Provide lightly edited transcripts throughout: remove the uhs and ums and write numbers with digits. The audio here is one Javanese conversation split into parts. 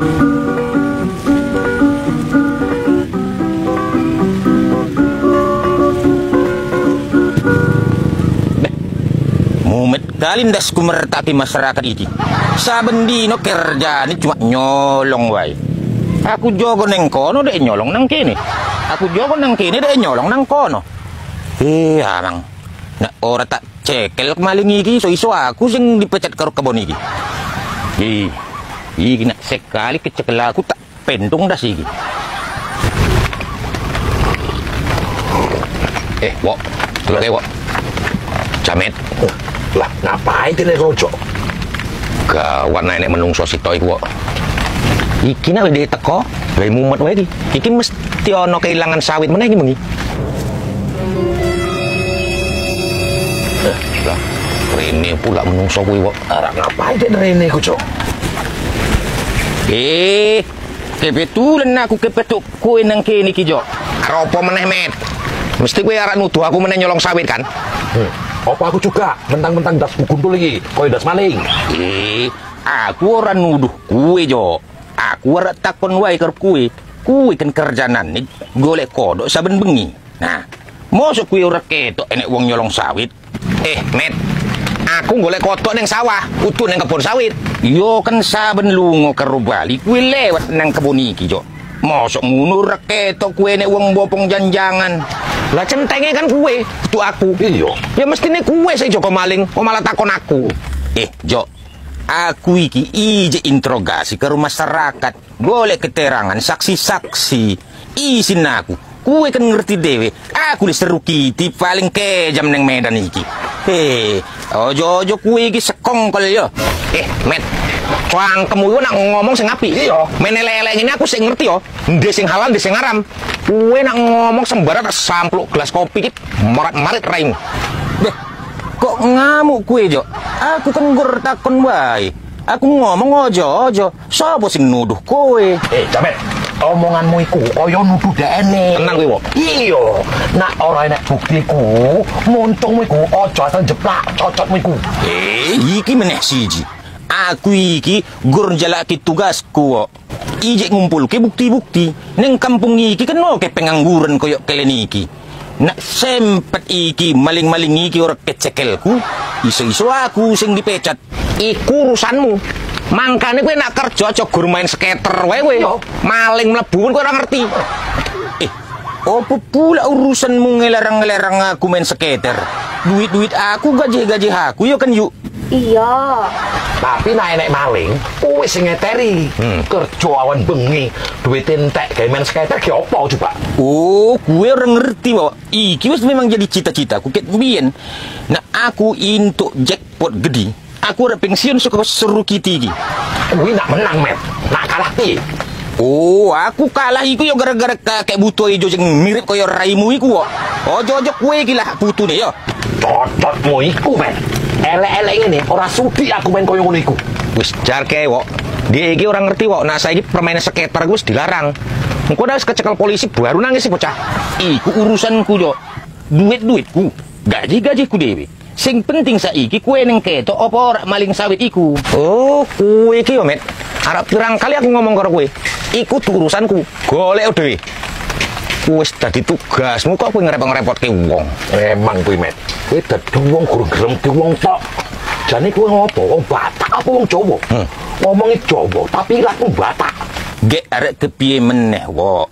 Beh, mumet kali ndas kumertaki masyarakat iki. Saben dino kerjane cuma nyolong wae. Aku jogo neng kono dek nyolong nang kene. Aku jogo nang kene dek nyolong nang kono. Amang. Nek ora tak cekel maling iki iso-iso aku sing dipecat karo kebon iki. Iki nek sekali kecekel aku tak pentung das iki. Wok, delok wok. Jamet. Lah, ngapain dene rojo? Gawat nek menungso sitok iku, wok. Iki nek wis teko, gawe mumet wae iki. Iki mesti ana kehilangan sawit meneh iki bengi. Lah, rene pula menungso kuwi, wok. Arek ngapain dene rene ku, Cok? Kebetulan aku kepetuk kowe nang kene iki, Jok. Arep apa meneh, Met? Mesti kowe arek nuduh aku meneh nyolong sawit kan? Apa aku juga mentang-mentang das gundul iki, koyo das maling. Aku ora nuduh kowe, Jok. Aku ora takon wae karo kowe. Kowe kan kerjanane golek kodok saben bengi. Nah, mosok kowe ora ketok enek wong nyolong sawit? Met, aku golek kodok neng sawah, utuh neng kebon sawit. Yo kan saben lunga karo bali kowe lewat nang kebon iki, Jok. Mosok ngono ora ketok kowe nek wong bopong janjangan. Lah centenge kan kowe, kudu aku. Iya. Ya mestine kowe sing jaga maling, kok malah takon aku. Jok, aku iki ije interogasi karo masyarakat, golek keterangan saksi-saksi. Isin aku. Kowe kan ngerti dhewe, aku wis seru kiti paling kejam neng Medan iki. Ojo-ojo kowe iki sekongkol yo. Met, cangkemmu iku nak ngomong sing apik. Iya. Men elek-elek ngene aku sing ngerti yo. Ndhe sing halal, ndhe sing haram. Kowe nak ngomong sembarang tak sampluk gelas kopi iki marit-marit raimu. Beh, kok ngamuk kowe, Jok? Aku kan gur takon wae. Aku ngomong ojo-ojo. Sapa sing nuduh kowe? Jamet, omonganmu iku kaya nuduh dekne. Tenang kowe, Wok. Iya, nak ora enek buktiku, muntungmu iku aja asal jeplak cocotmu iku. Iki meneh siji. Aku iki gur njalake tugasku, Wok. Ijek ngumpulke bukti-bukti. Neng kampung iki kan oke pengangguran koyo kelen iki. Nak sempet iki maling-maling iki ora kecekelku, iso-iso aku sing dipecat. Iku urusanmu. Mangkane kowe nak kerja aja gur main skater wae kowe. Maling mlebu kowe ora ngerti. Opo pula urusanmu ngelarang-ngelarang aku main skater? Duit-duit aku, gaji-gaji aku yo kan yuk. Iya. Tapi nek enek maling, kowe sing ngeteri. Kerja awan bengi, duit entek gawe main skater ki opo coba? Oh, kowe ora ngerti, Wak. Iki wis memang jadi cita-citaku ket biyen. Nah, aku entuk jackpot gede. Aku ora pensiun saka seru kiti iki. Kuwi nak menang, Met. Nak kalah piye? Oh, aku kalah iku yo gara-gara kakek buto ijo sing mirip kaya raimu iku, Wak. Ojo-ojo kowe iki lah putune yo. Cocotmu iku, Met. Elek-elek ngene ora sudi aku main koyo ngono iku. Wis jarke, Wok. Dia iki ora ngerti, Wok. Nah, saiki permainan skater wis dilarang. Engko nek wis kecekel polisi baru nangis si bocah. Iku urusanku, Jok. Duit-duitku, gaji-gajiku dhewe. Sing penting saiki kowe ning ketok apa ora maling sawit iku. Oh, kowe iki yo, Met. Arep pirang kali aku ngomong karo kowe. Iku urusanku. Golek dhewe. Wis dadi tugasmu kok kowe ngerepot-ngerepotke wong. Emang kowe, Met. Kowe dadi wong guru gremti wong tok. Jane kowe ngopo? Wong Batak apa wong Jawa? Ngomongi Jawa tapi ilatmu Batak. Gek arek kepiye meneh, Wok.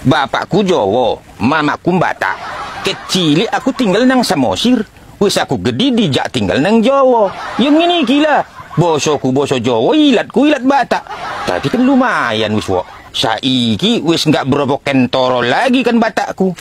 Bapakku Jawa, mamaku Batak. Kecil aku tinggal nang Samosir. Wis aku gede dijak tinggal nang Jawa. Yang ngene iki lah. Bosoku boso Jawa, ilatku ilat Batak. Tapi kan lumayan wis, Wok. Saiki wis nggak berapa kentoro lagi kan Batakku.